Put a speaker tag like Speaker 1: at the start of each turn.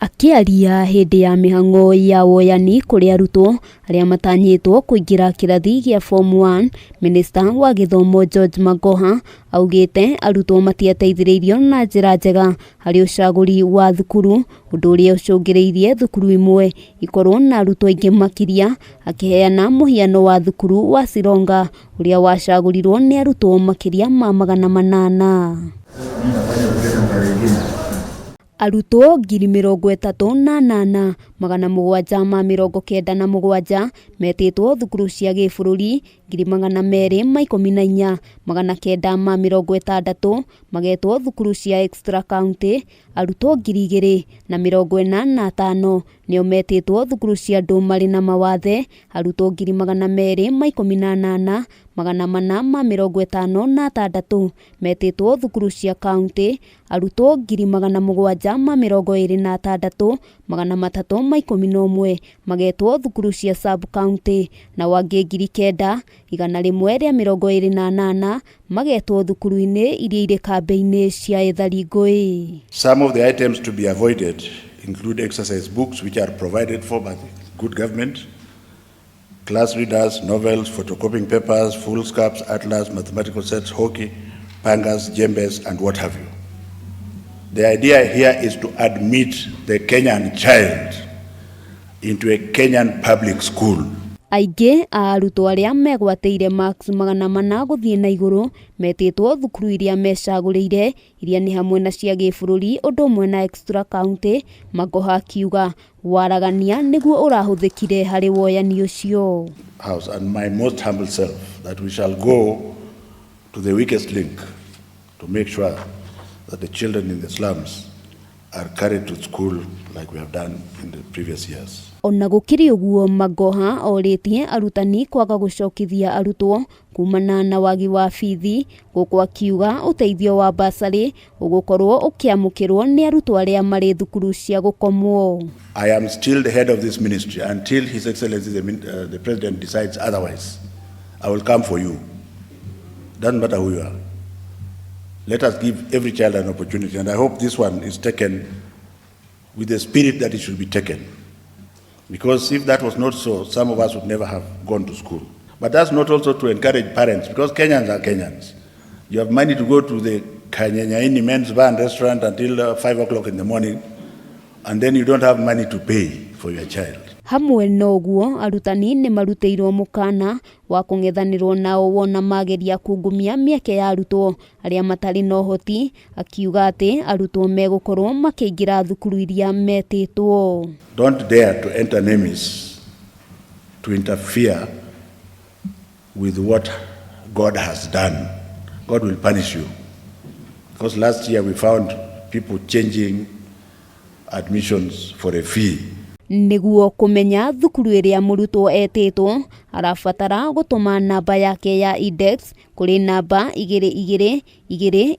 Speaker 1: Akĩaria hĩndĩ ya mĩhang'o ya woyani kũrĩ arutwo arĩa matanyĩtwo kũingĩra kĩrathi gĩa Form 1, Minista wa gĩthomo George Magoha augĩte arutwo matiateithĩrĩirio na njĩra njega harĩ ũcagũri wa thukuru, ũndũ ũrĩa ũcũngĩrĩirie thukuru imwe ikorwo na arutwo aingĩ makĩria, akĩheana mũhiano wa thukuru wa Sironga ũrĩa wacagũrirwo nĩ arutwo makĩria ma 800. Arutwo 38,797 metĩtwo thukuru cia gĩbũrũri, 214,960 magetwo thukuru cia extra county, arutwo 2,045 nĩo metĩtwo thukuru cia andũ marĩ na mawathe, arutwo 218,456 metĩtwo thukuru cia county, arutwo 726,311 magetwo thukuru cia sub county, nao angĩ 9,128 magetwo thukuru-inĩ iria irĩ kambĩ-inĩ cia ethari ngũĩ.
Speaker 2: Some of the items to be avoided include exercise books, which are provided for by the good government, class readers, novels, photocopying papers, foolscaps, atlas, mathematical sets, hockey, pangas, jembes, and what have you. The idea here is to admit the Kenyan child into a Kenyan public school.
Speaker 1: Aingĩ a arutwo arĩa megwatĩire marks 400 gũthiĩ na igũrũ metĩtwo thukuru iria mecagũrĩire, iria nĩ hamwe na cia gĩbũrũri ũndũ ũmwe na extra county. Magoha akiuga waragania nĩguo ũrahũthĩkire harĩ woyani ũcio.
Speaker 2: House and my most humble self that we shall go to the weakest link to make sure that the children in the slums are carried to school like we have done in the previous years.
Speaker 1: Ona gũkĩrĩ ũguo, Magoha orĩtie arutani kwaga gũcokithia arutwo kumana na wagi wa bithi, gũkũ akiuga ũteithio wa basarĩ ũgũkorwo ũkĩamũkĩrwo nĩ arutwo arĩa marĩ thukuru cia gũkomwo.
Speaker 2: I am still the head of this ministry until His Excellency the President decides otherwise. I will come for you. Doesn't matter who you are. Let us give every child an opportunity, and I hope this one is taken with the spirit that it should be taken. Because if that was not so, some of us would never have gone to school. But that's not also to encourage parents, because Kenyans are Kenyans. You have money to go to the Kanyanyaini Men's Bar and Restaurant until 5 o'clock in the morning, and then you don't have money to pay for your child.
Speaker 1: Hamwe na ũguo, arutani nĩ marutĩirwo mũkana wa kũng'ethanĩrwo nao wona mageria kungumia mĩeke ya arutwo arĩa matarĩ na ũhoti, akiuga atĩ arutwo megũkorwo makĩingĩra thukuru iria metĩtwo.
Speaker 2: Don't dare to enter NEMIS to interfere with what God has done. God will punish you. Because last year we found people changing admissions for a fee.
Speaker 1: Nĩguo kũmenya thukuru ĩrĩa mũrutwo etĩtwo, arabatara gũtũma namba yake ya index kũrĩ namba 222.